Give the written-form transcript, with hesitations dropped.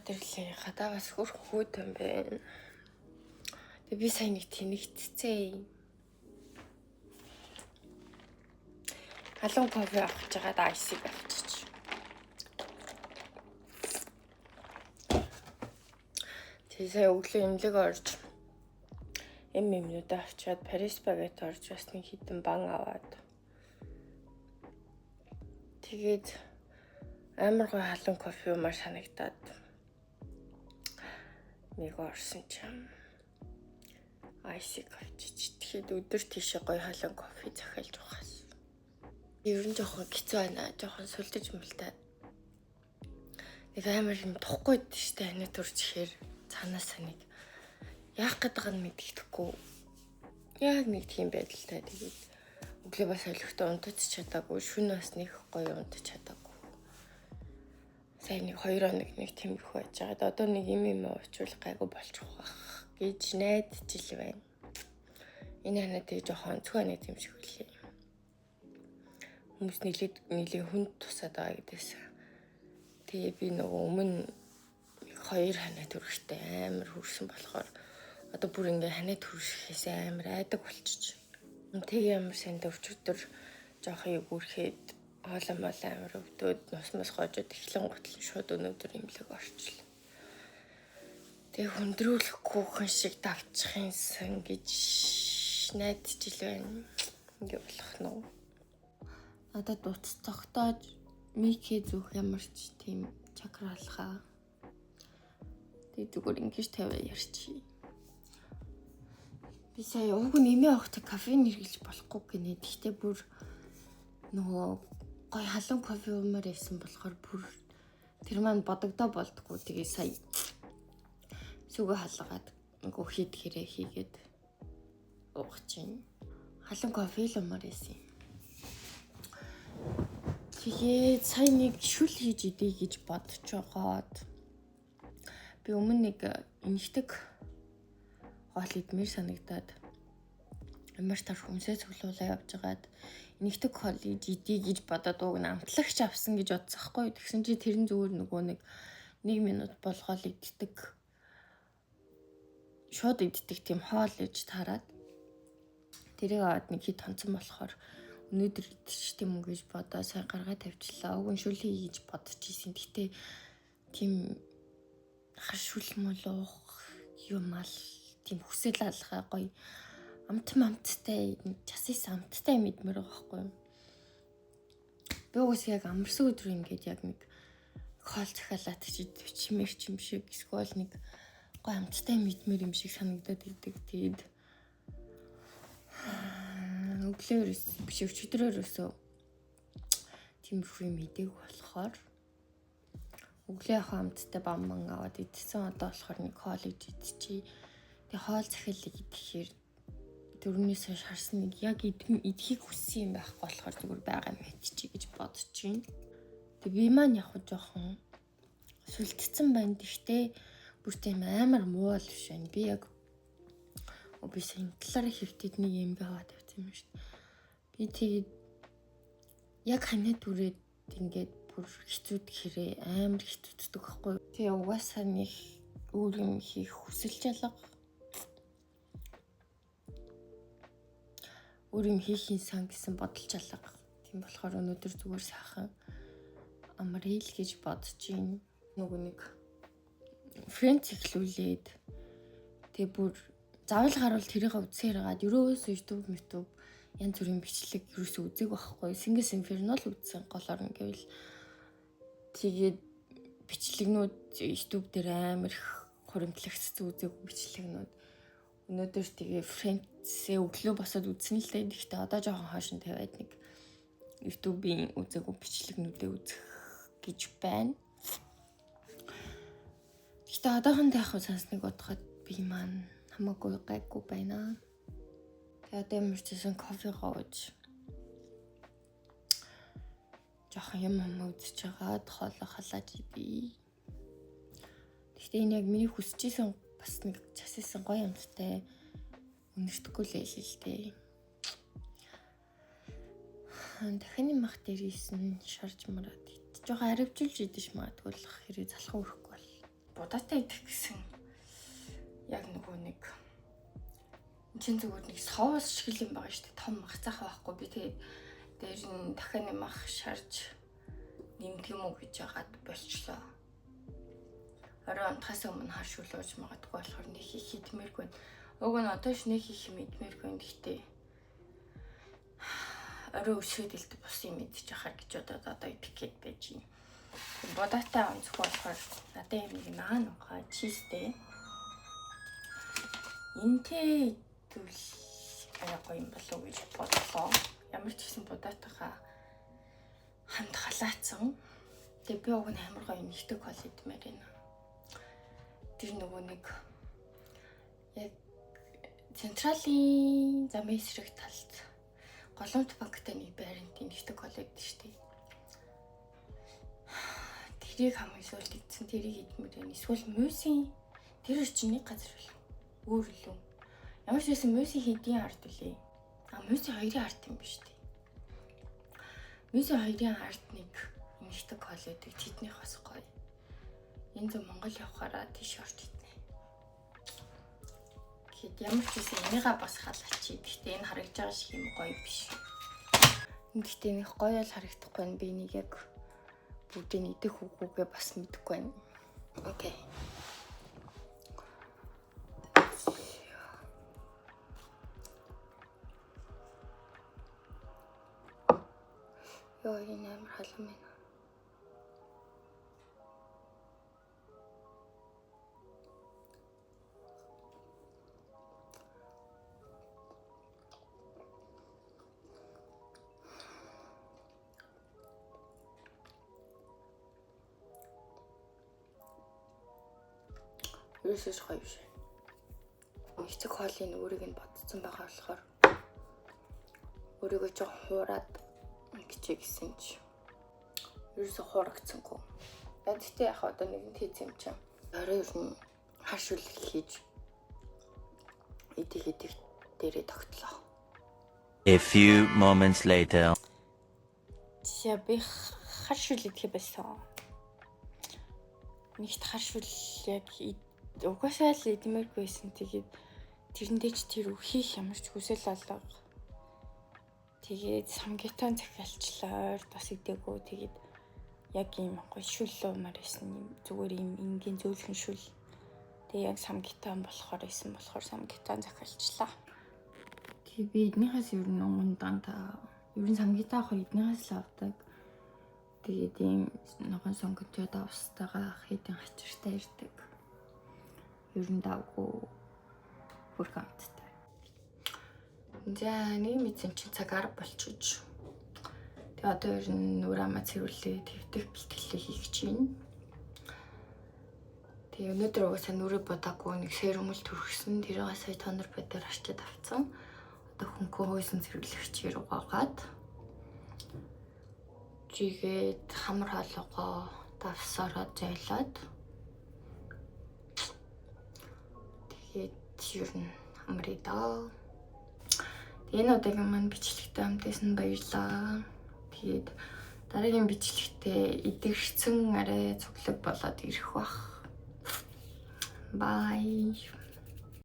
Ирлээ. Гадаа бас хөрх хүүтэн байна. Тэгээ би сайн нэг тэнэгтцээ. Халуун кофе авах гэж байгаад айсыг авчиж. Тэгээ сая өглөө эмнэлэг орж юмнуудаа авчиад Парис багет орж бас нэг хитэн бан аваад. Тэгээд амар гоё халуун кофе уумаар санагдаад нэг орсон чинь айсыг авчиж. Тэгэхэд өдөр тийшээ гоё халуун кофе захиалж ухаас. Ер нь жоохон хэцүү байна. Жоохон сүлдэж мэлтаад. Нэг амар юм тухгүй байд штэ ани төрж ихээр цаанаасаа нэг яах гэдэг нь мэддэхгүй. Яг нэг тийм байдалтай. Тэгээд өглөө бас олигтой унтаж чадаагүй. Шөнө бас нэг гоё унтаж чадаагүй. Сайн нэг 2 хоног нэг тиймэрхүү байж байгаад одоо нэг юм уучвал гайгүй болчих واخ гэж найдаж ил байна. Энэ ханаа тэг жоохон онцгой нэг юм шиг үлээ. Хүмүүс нэлээд хүнд тусаад байгаа гэдээс. Тэгээ би нөгөө өмнө 2 ханаа төрхтэй амар хөрсөн болохоор одоо бүр ингээ ханаа төршихээс амар айдаг болчих. Тэг ямар сайн өчигдөр жоохон юу гүрхэд хоолой мол амар өвдөөд нус мус гоожод эхлэн гутал шууд өнөөдөр имлэг орчлоо. Тэг хүндрүүлэхгүй хүн шиг давчих юмсан гэж найдаж ил байна. Ингээ болох нь уу? Надад утас тогтоож микээ зүөх ямар ч тийм чакра алхаа. Тэг зүгээр ингэж тавиа ярьчих. Би сая уг нь эмээ огт кофеин хэрглэж болохгүй гинэ. Тэгтээ бүр нөгөө гой халуун кофе уумаар байсан болохоор бүр тэр маань бодогдоо болдгоо. Тэгээ сая сүгэ халгаад нөгөө хит хэрэг хийгээд уух чинь. Халуун кофе л уумаар байсан юм. Тэгээд сая нэг шүл хийж идэ гэж бодож байгаад би өмнө нэг энэгтэг хоол идмээр санагдаад амар тар хүнсээ цуглуулаа явж байгаад энэгтэг хоол идэ гэж бодоод уг нь амтлагч авсан гэж бодсохгүй. Тэгсэн чи тэр нь зүгээр нөгөө нэг 1 минут болгоол иддэг шууд иддэг тийм хоол ээж тараад тэрийг аваад нэг хит тонцсон болохоор өнөөдөр идчих юм уу гэж бодоо сайн гаргаа тавьчлаа. Уг нь шүл хий гэж бодож исэн. Гэтэ тийм хар шүл мөл уух юм ал тийм хүсэл алгаа гоё амт амттай часис амттай юм идмээр байгаа байхгүй юу. Би угсаа яг амарсан өдөр ингээд яг нэг хоол захиалаад чи идчихмээр юм шиг эсвэл нэг гоё амттай юм идмээр юм шиг санагдаад идэг. Тэгээд өглөөрөөс биш өчигдрөөрөөсөө тиймэрхүү юм идээг болохоор өглөө яг амттай баман аваад идсэн. Одоо болохоор нэг хоол идчихье. Тэгээ хоол захиалыг идэхээр дөрөвнөөс хойш харсан нэг яг идэхийг хүссэн юм байхгүй болохоор зүгээр байгаа юм идчихье гэж бодож байна. Тэгээ би маань яг жоохон сүлдсэн байна. Гэхдээ бүр тийм амар муу л биш байна. Би яг би сайн талаараа хэвтэд нэг юм аваад тавьсан юм шүү дээ. Би тэгээд яг ханаа түрээд ингээд бүр хэцүүд хэрэг амар хэцүүддэг байхгүй. Тэгээ угаасаа нэг өөр юм хийх хүсэл жалга. Өөр юм хийх сан гэсэн бодол жалга. Тийм болохоор өнөөдөр зүгээр сайхан амрал гэж бодож байна. Нөгөө нэг Friends эхлүүлээд тэгээ бүр заавал гарвал тэрийг үзсээр хагаад ерөөсөө YouTube, YouTube янз бүрийн бичлэг ерөөсөө үзег байхгүй. Singles Inferno л үзсэн голоор ингээвэл тэгээд бичлэгнүүд YouTube дээр амар их хуримтлагцсан үзег бичлэгнүүд. Өнөөдөр тэгээ Friends-ээ өглөө босоод үзсэн л дээ. Гэхдээ одоо жоохон хойш нь тавиад нэг YouTube-ийн үзээгүй бичлэгнүүдээ үзэх гэж байна. Гэхдээ одоохондоо яг сансныг бодоход би маань хамаагүй гайгүй байна. Тэгээ одоо ямар ч байсан кофе гоож жоохон юм үзэж байгаад хоолой халааж идье. Гэхдээ энэ яг миний хүсэж исэн бас нэг чассан гоё амттай өнөртөхгүй л байл л дээ. Дахины мах дээр исэн шарж мараад ид. Жоохон аривчилж идэж магадгүй л хэрэг залхуу өрөхгүй бол. Будаатай идэх гэсэн яг нөгөө нэг чин зүгээр нэг соус шиг л юм байгаа шүү дээ. Том махцаах байхгүй. Би тэгээд дээр нь дахиад нэг мах шарж нэмдэг юм уу гэж яагаад болчлоо. Орой унтахаас өмнө хар шүл ууж магадгүй болохоор нэг их идмээргүй. Уг нь одоо ш нэг их юм идмээргүй. Гэхдээ орой өсөөд илт бус юм идчих хахаар гэж бодоод одоо идэх гээд байж байна. Будаатай онцгой болохоор надад юм нэг наан ухаа чизтэй. Энтэй идвэл арай гоё юм болов уу гэж бодлоо. Ямар ч гэсэн будаатайхаа хамт халаацсан. Тэгээ би уг нь амар гоё нэгдэг хол идмээр байна. Тэр нөгөө нэг яг централийн замын эсрэг талд Голомт банктай нэг байранд нэгдэг хол байдаг шүү дээ. Тэрийг хамгийн сүүлд идсэн, тэрийг идмээр байна. Эсвэл мүйсийн тэр чинь нэг газар бил. Өөр лүү. Ямар ч байсан мүйсийн хэдийн ард үлээ. А мүйсийн хоёрын ард юм биш үү? Мүйсийн хоёрын ард нэг нэгдэг хол байдаг. Тэднийх бас гоё. Энэ зөв Монгол явахаараа тийш орж иднэ. Тэгэхэд ямар ч байсан энийгээ бас халаачи. Гэхдээ энэ харагдж байгаа шиг юм гоё биш. Гэхдээ нэг гоё л харагдахгүй байна. Би нэг яг бүгдийг идэх үгүйгээ бас мэдэхгүй байна. Окей. Йоо, энэ амар халуун байна. Ерөөсөөс гоё биш. Эцэг хоолыг өөрийг нь бодсон байгаа болохоор өөрийгөө жоохон хуураад ингэчээ гэсэн чи ерөөсөө хуурагдсангүй. Гэхдээ яг одоо нэгэн тийц юм чинь. Орой ер нь хар шүл хийж идэх дээрээ тогтлоо. A few moments later. Жишээ би хар шүл идэхэ байсан. Нэгт хар шүл яг угаасаа л идмээргүй байсан. Тэгээд тэрэндээ ч тэр хийх ямар ч хүсэл алга. Тэгээд самгитан захиалчлаа. Ойр бас идээгүй. Тэгээд яг ийм гоё шүл уумаар байсан юм. Зүгээр ийм энгийн зөөлхөн шүл. Тэгээд яг самгитан болохоор исэн болохоор самгитан захиалчлаа. Тэгээ би эднийхээс ер нь унган дандаа ер нь самгитан авах эднийхээс л авдаг. Тэгээд ийм ногоон сонгончод австайгаа хэдэн хачиртай ирдэг. Ер нь давгүй бүрхэн амттай. За нэг мэдсэн чинь цаг 10 болчихж. Тэгээ одоо ер нь нүр амаа цэвэрлээ, твдэх бэлтгэлээ хийх чинь. Тэгээ өнөөдөр угаасаа нүрээ бодаагүй нэг серум л түрхсэн. Тэрийг сая тонор бадаар арчаад авцсан. Одоо хөнхөө хойсон цэвэрлэгчээр угаагаад жигээд хамар хоолойгоо давсараа зайлаад тэгээд ер нь амрыг даа. Энэ удаагийн маань бичлэгтэй хамтайсан баярлаа. Тэгээд дараагийн бичлэгтээ идэгшсэн арай цуглаг болоод ирэх бах. Bye.